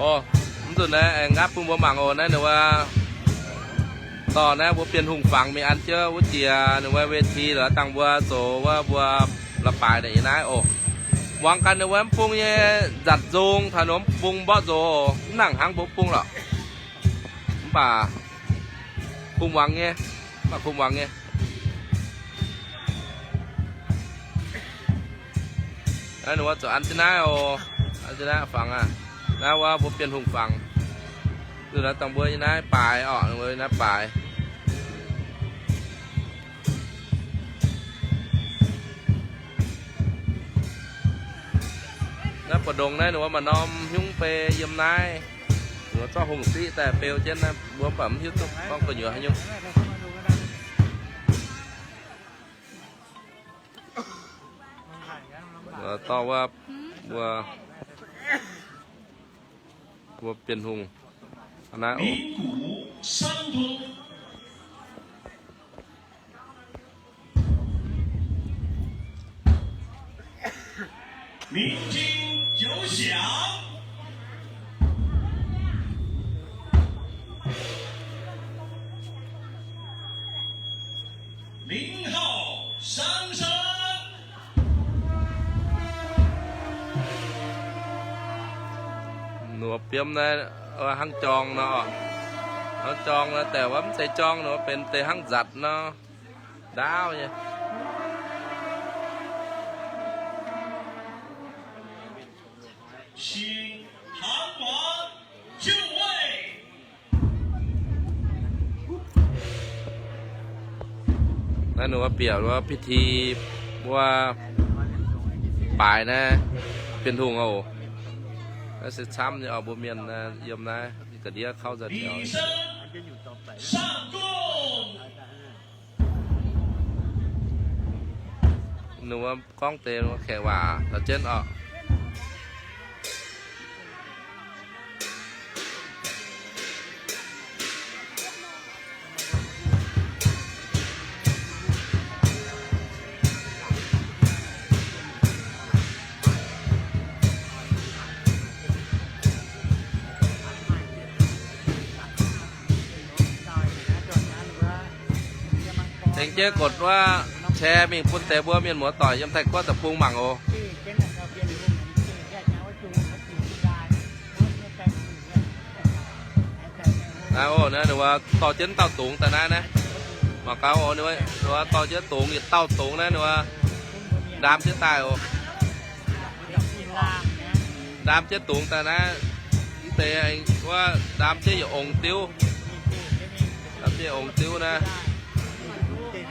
Oc, mv nzunc naaiv aengx nqaapv bun mbuo mangc oc. Naaiv ninh wuov dorh naaiv mbuo Bienh Hungh fangx mingh an jienv wuov jiex ninh wuov เวที lorz dangh mbuo zoux wuov mbuo la'baaix naaiv oc. Muangx ganh ninh wuov mv bung nyei nzatc nzung taux ninh mv bung mborqv nzox oc. Mv nangc hnangv mbuo mv bung lorqc. Mv baac kuv muangx nyei, mv baac kuv muangx nyei. Naaiv ninh wuov zoux an jienv naaiv oc. An jienv naaiv fangx aqv. Naaiv wuov mbuo Bienh Hungh fangx. Nzunc naaiv dangh mbuo yiem naaiv baaix oc, mbuo yiem naaiv baaix. Naaiv buoz-ndongx naaiv ninh wuov maaih norm hnyungv fei yiem naaiv. Ninh wuov zorqv hungh siqv daaih beu jienv naaiv, mbuo mv baac mv hiuv duqv gorngv gu'nyuoz haaix nyungc. Dorh wuov mbuo, mbuo Bienh Hungh naaiv oc. 鸣金九响，鸣号三声。Ninh wuov biomv naaiv hnangv jorng nor, hnangv jorng nor, deix wuov mv zeiz jorng nor, benx deix hnangv nzatc nor, ndaauv nyei. 请堂王就位。 Naaiv ninh wuov bieqc wuov พิธี wuov baaix naaiv, Bienh Hungh oc. Naaiv se camv nyei oc, mbuo mienh yiem naaiv ga'ndiev kauv nzauh taux. Ninh wuov gorngv deix wuov kaeqv waac la'jienv oc. Tengx jienv กด wuov share mingh bun deix mbuo mienh muoz-doic yiem Taiv Guoqv deic-bung mangc oc. Naaiv oc, naaiv ninh wuov dorh jienv dauh dungz daaih naaiv naaiv. Mangc gaax oc, ninh wuov dorh jienv dungz yietc dauh dungz naaiv ninh wuov ndaam jienv daaih oc. Ndaam jienv dungz daaih naaiv, mv deix wuov ndaam jienv yietc ongx diuv. Ndaam jienv ongx diuv naaiv.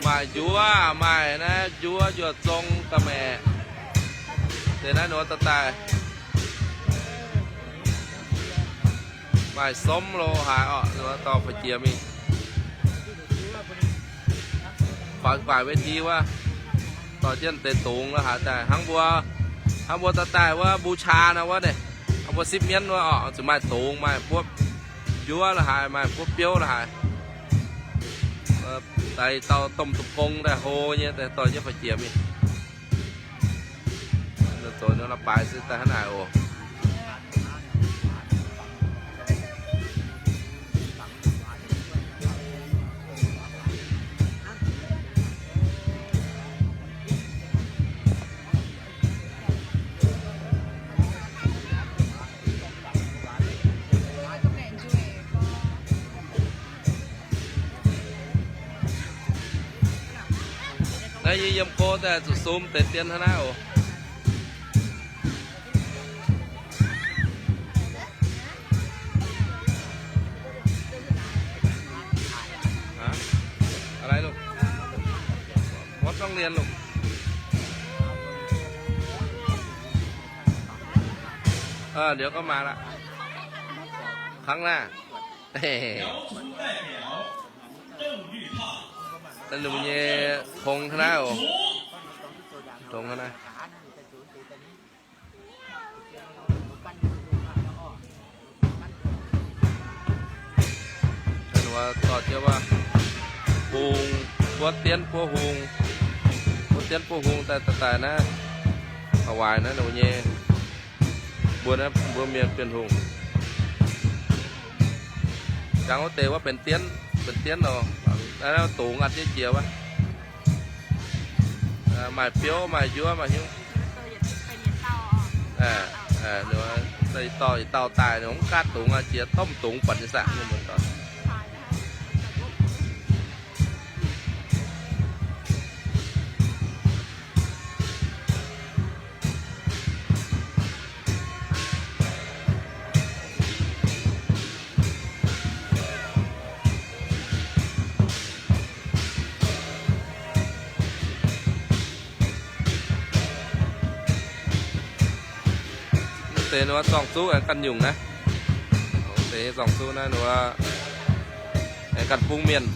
Maaih njuov, maaih naaiv njuov njuov zong ga'maeqc. Deix naaiv ninh wuov dorh daaih. Maaih somv lo haaix orqc, ninh wuov dorh fu'jiex mingh. Faaux gu'nguaaic เวที wuov, dorh jienv deix dungz lo haaix daaih hnangv mbuo, hnangv mbuo dorh daaih wuov บูชา nor wuov naaic, hnangv mbuo sipv mienv wuov orqc, zuqc maaih dungz, maaih buov njuov lo haaix, maaih buov biouv lo haaix. Daaih dauh domh deic-bung daaih hlo nyei, daaih dorh jienv fu'jiex mingh. Zoux la'baaix se daaih hnangv naaic oc. Naaiv yie yiem go daaih zuqc sum deix dien hnangv naaiv oc. Hả? Ở đây luôn. Có trong liền luôn. Ờ, เดี๋ยวก็มาละ ครั้งหน้า Tên lùng nyei thống thế nào? Thống thế nào? Ninh wuov dorh jienv wuov hungh, buov dienv buov hungh, buov dienv buov hungh daaih daaih naaiv, haaix waaic naaiv ninh nyei, mbuo naaiv mbuo mienh Bienh Hungh. Jangx wuov deix wuov benx dienv, benx dienv oc. Naaiv dungz aqv, jiex jiex wuov. Maaih biouv, maaih njuov, maaih hnyouv. Dorh yietc dauh yietc dauh daaih, ninh mv gaatv dungz aqv, jiex domh dungz buatc nyei saah nyei muoz-doic. Deix ninh mbuo zorng zuqv aengx ganh nyungc naaiv. Deix zorng zuqv naaiv ninh mbuo aengx ganh bungx mienh,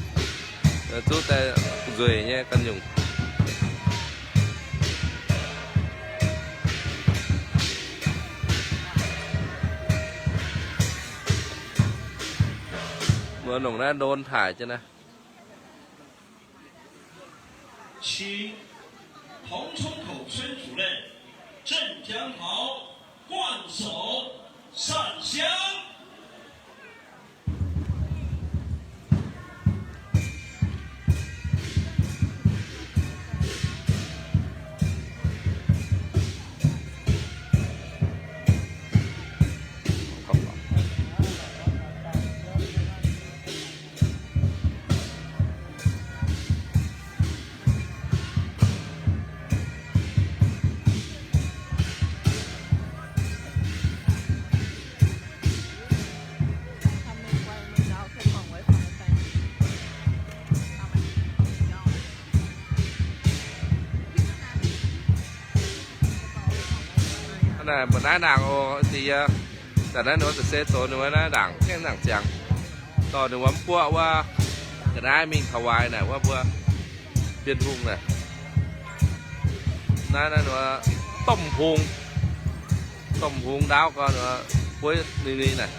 zuqv daaih nzueic nyei ganh nyungc. Mbuo longc naaiv drone taaih jienv naaiv. 请彭冲口村主任、镇江豪 掼手上香。Naaiv mbuo naaiv ndaangc oc, deix yie. Da'naaiv ninh mbuo se zoux ninh mbuo naaiv ndaangc, gaengh ndaangc ziangx. Dorh ninh mbuo mv buoqv wuov, ga'naaiv mingh taux waaic naaic wuov mbuo Bienh Hungh naaic. Naaiv, naaiv ninh mbuo domh hung, domh hung ndaauv gorn ninh mbuo buov ninh nyei naaic.